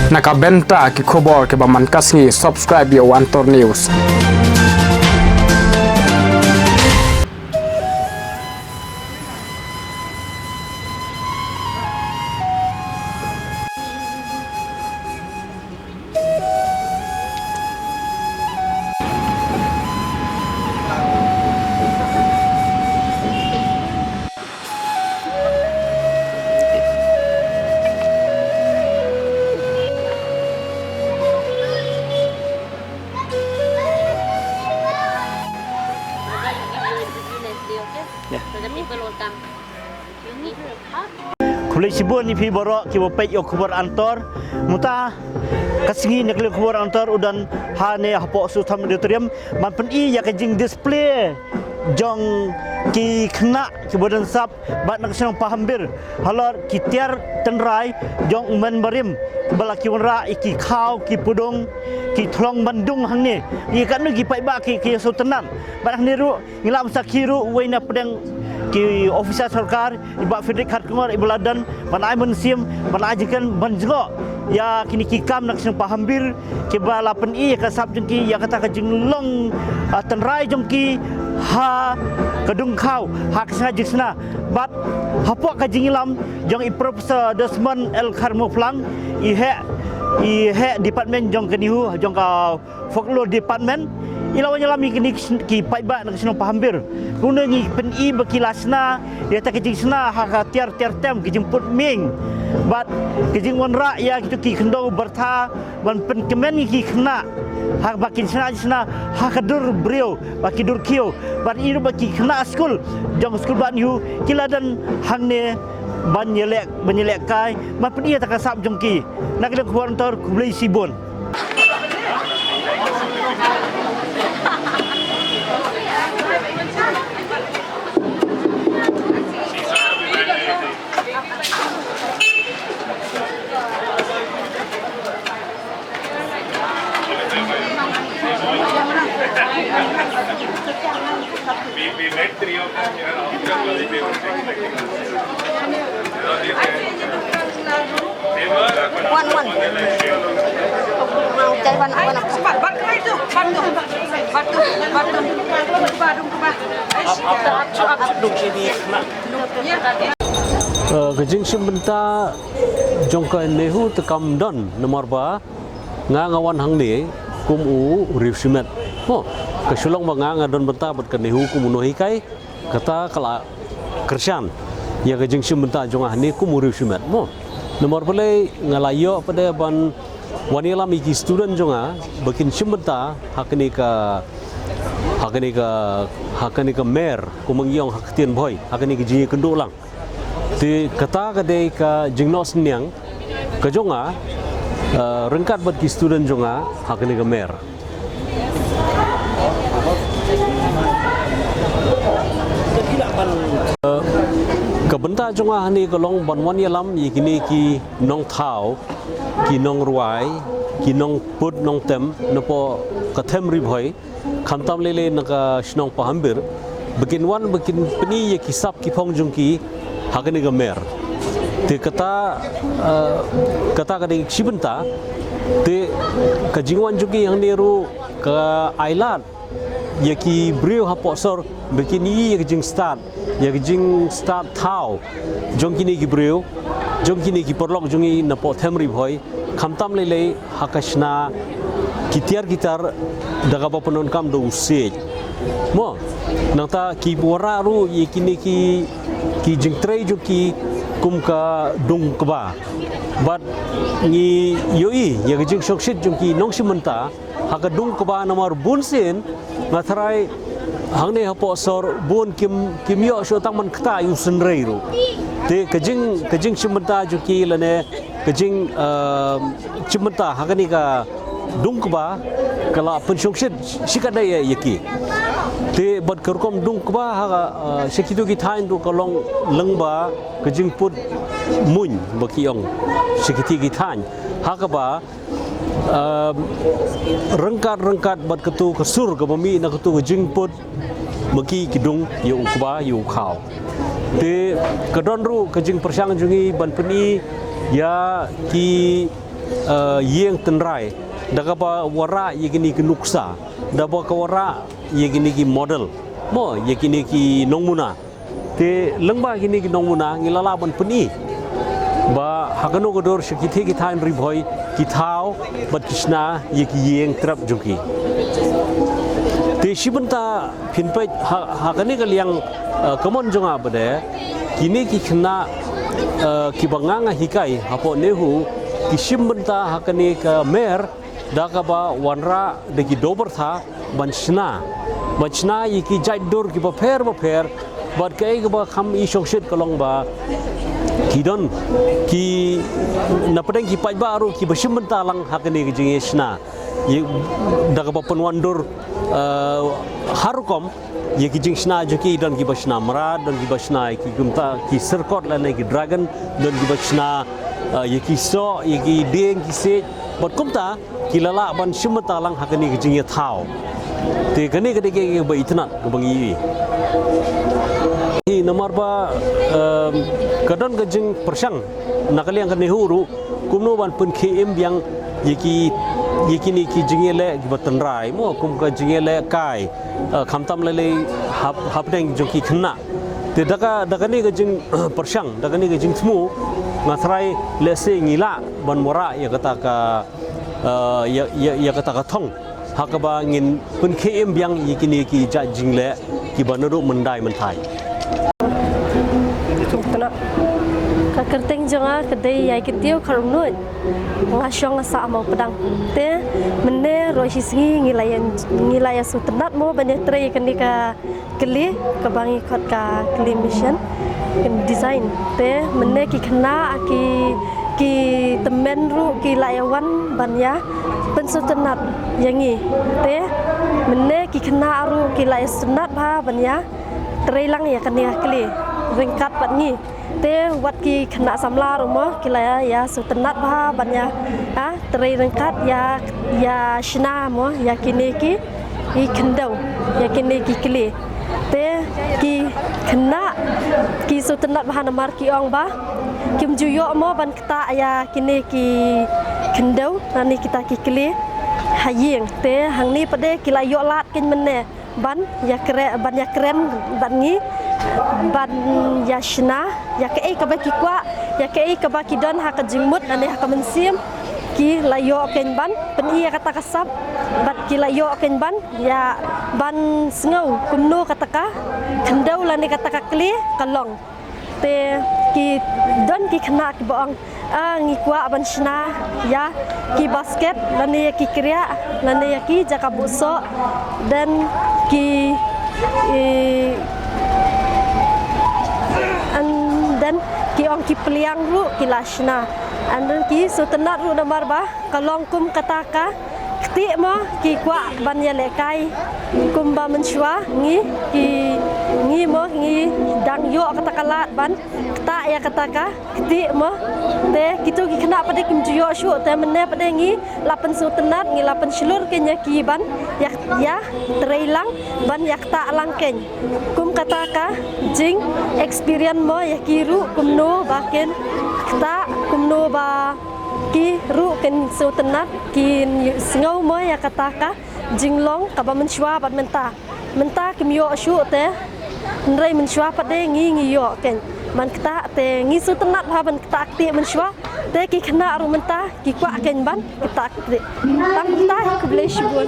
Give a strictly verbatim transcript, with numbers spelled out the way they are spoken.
Na ka bynta ki khubor kiba man ka sngi, subscribe ïa u Antor News. Yeah. So the people will come. Khublei shibun ïa phi baroh kiba peit ïa u khubor Antor. Mynta ka sngi na ka liang u khubor Antor u don hangne hapoh Suthan Auditorium ban pyni ïa ka jingdisplay jong ki khynnah kiba don sap bad na ka shnong Pahambir halor ki tiar tynrai jong u Menbarim ba la ki wanrah ïa ki khaw, ki pudung, ki thlong ban dung hangne. Ïa katno ki paidbah ki, ki ïa sngewtynnat. Bad hangne ruh ngi la ym sakhi ruh uwei na pdeng ki officer sorkar, i Bah Frederick Kharkongor, iba la don ban ai mynsiem, ban ai jingkren, ban jngoh ïa kine ki kam na ka shnong Pahambir kiba la pyni ïa ka sap jong ki ïa kata ka jinglong, ah, tynrai jong ki ha ka dung khaw, ha ka shna jingshna. Bad hapoh ka jingïalam jong i Professor Desmond L Kharmawphlang, i heh, i heh department jong ka NEHU, jong ka Folklore Department, i la wan ïalam ïa kine ki sn-, ki paidbah na ka shnong Pahambir. Kumno ngi pyni ba ki la shna ïa kata ka jingshna ha ka tiar tiar tem, ka jingput mieng bad ka jingwanrah ïa kito ki khyndew byrtha ban pynkmen ïa ki khynnah ha ba kin shna jingshna ha ka dur briew bad ki dur khiew. Bad i ruh ba ki khynnah skul jong skul bah NEHU ki la don hangne ban ïaleh, ban ïalehkai, ban pyni ïa kata ka sap jong ki. Na ka liang u khubor Antor, khublei shibun. One, one. Cari one, one. Eh, ka jingshim bynta jong ka NEHU te kam don, namar ba nga, nga wan hangne kum u riewshimet. Mo, ka shu long ba nga, nga don bynta bad ka NEHU kum u nonghikai, kata ka la kyrshan ïa ka jingshim bynta jong nga hangne kum u riewshimet. Mo, namar balei nga la ïoh pat de ban wan ïalam ïa ki student jong nga ba kin shim bynta ha kane ka, ha kane ka, ha kane ka mer, kumba ngi ong ha ka ktien Bhoi, ha kane ka jingïakynduh lang. Te kata ka dei ka jingnoh synñiang ka jong nga, eh, ryngkat bad ki student jong nga ha kane ka mer. Eh, ka bynta jong nga hangne ka long ban wan ïalam ïa kine ki nongthaw, ki nongrwai, ki nongput nongtem napoh ka them Ri Bhoi, khamtam lei lei na ka shnong Pahambir, ba kin wan ba kin pyni ïa ki sap ki phong jong ki ha kane ka mer. Te kata, eh, kata ka dei shi bynta. Te ka jingwan jong ki hangne ruh ka ai lad ïa ki briew hapoh sor ba kin ïohi ïa ka jingstad, ïa ka jingstad thaw jong kine ki briew, jong kine ki paralok jong ngi napoh them Ri Bhoi, khamtam lei lei ha ka shna ki tiar ki tar da kaba pyndonkam da u siej. Mo, nangta ki wanrah ruh ïa kine ki, ki jingtrei jong ki kum ka dung kba. Bad ngi ïohi ïa ka jingshongshit jong ki nongshim bynta ha ka dung kba, namar bunsien nga tharai hangne hapoh sor bun kim, kim ïoh shuh tang ban ktah ïa u synrei ruh. Te ka jing, ka jingshim bynta jong ki lane ka jing, eh, shim bynta ha kane ka dung kba ka la pynshongshit shikatdei ïa ki. Te bad ka rukom dung kba ha ka, eh, sha kito ki thaiñ ruh ka long lyngba ka jingput muiñ ba ki ong sha kito ki thaiñ. Ha kaba, um, ryngkat, ryngkat bad kato ka sur kaba mih na kato ka jingput ma ki ki dung ïa u kba ïa u khaw. Te ka don ruh ka jingpyrshang jong ngi ban pyni ïa ki, eh, ïing tynrai, da kaba wanrah ïa kine ki nuksa, da kaba wanrah ïa kine ki model, mo, ïa kine ki nongmuna. Te lyngba kine ki nongmuna ngi la lah ban pyni ba ha kano ka dur sha kitei ki thaiñ Ri Bhoi ki thaw bad ki shna ïa ki ïing trep jong ki. Te shi bynta phin peit ha, ha kane ka liang, eh, ka mon jong nga pat de, kine ki khynnah, eh, kiba nga nga hikai hapoh NEHU ki shim bynta ha kane ka mer da kaba wanrah da ki doh pyrtha ban shna, ban shna ïa ki jait dur kiba pher ba pher, bad kaei kaba kham i shongshit ka long ba ki don ki, na pdeng ki paidbah ruh kiba shim bynta lang ha kane ka jingïashna. Ïa, da kaba pynwandur, eh, har rukom ïa ki jingshna jong ki, don kiba shna mrad, don kiba shna ïa ki kumta ki syrkot lane ki dragon, don kiba shna, eh, ïa ki soh, ïa ki dieng, ki siej, bad kumta ki la lah ban shim bynta lang ha kane ka jingïathaw. Te kane ka dei kaba itynnad kaba ngi ïohi. Hi namar ba, em, ka don ka jingpyrshang na ka liang ka NEHU ruh kumno ban pynkhie im biang ïa ki, ïa kine ki jingïaleh kiba tynrai, mo, kum ka jingïalehkai, eh, khamtam lei lei hap, hapdeng jong ki khynnah. Te da ka, da kane ka jingpyrshang, da kane ka jingthmu, nga tharai lehse ngi lah ban wanrah ïa kata ka, eh, ïa, ïa, ïa kata ka thong ha kaba ngin pynkhie im biang ïa kine ki jait jingleh kiba naduh mynta myntai. Ka kyrteng jong nga ka dei Ïaikynthiew Kharumnuid. Nga shong nga sah Mawpdang. Te mynne ruh shisngi ngi la ïa, ngi la ïa sngewtynnat mo ban ïatrei ïa kane ka kli kaba ngi khot ka kli mission design. Te mynne ki khynnah ki, ki tymmen ruh ki la ïa wan ban ïa pynsngewtynnat ïa ngi. Te mynne ki khynnah ruh ki la ïa sngewtynnat bha ban ïa trei lang ïa kane ka kli ryngkat bad ngi. Te wat ki khynnah samla ruh mo ki la ïa sngewtynnat bha ban ïa, ah, trei ryngkat ïa, ïa shna mo ïa kine ki, ki khyndew, ïa kine ki kli. Te ki khynnah ki sngewtynnat bha namar ki ong ba kim ju ïoh mo ban ktah ïa kine ki khyndew lane kita ki kli ha ïing. Te hangne pat de ki la ïoh lad keiñ mynne ban ïa kre-, ban ïa kren bad ngi, ban ïa shna ïa kaei kaba ki kwah, ïa kaei kaba ki don ha ka jingmut lane ha ka mynsiem. Ki la ïoh keiñ ban pyni ïa kata ka sap bad ki la ïoh keiñ ban ïa ban sngew kumno kata ka khyndew lane kata ka kli ka long. Te ki don ki khynnah kiba ong, ah, ngi kwah ban shna ïa ki basket lane ïa ki kriah lane ïa ki jaka buh soh, then ki, i, and then ki ong ki pliang ruh ki la shna, and then ki sngewtynnat ruh namar ba ka long kum kata ka ktieh mo ki kwah ban ïalehkai kumba mynshuwa ngi, ki, ngi mo ngi dang ïoh kata ka lad ban ktah ïa kata ka ktieh mo. Te kito ki khynnah pat de kim ju ïoh shuh, te mynne pat de ngi la pynsngewtynnat, ngi la pynshlur keiñ ïa ki ban ïa, ïa trei lang ban ïa ktah lang keiñ. Kum kata ka jing experience mo ïa ki ruh kumno ba kin ktah, kumno ba ki ruh kin sngewtynnat, kin sngew mo ïa kata ka jinglong kaba mynshuwa bad mynta. Mynta kim ïoh shuh te hynrei mynshuwa pat de ngi, ngi ïoh keiñ ban ktah, te ngi sngewtynnat bha ban ktah ktieh mynshuwa. Te ki khynnah ruh mynta ki kwah keiñ ban ktah ktieh. Tang mynta, khublei shibun.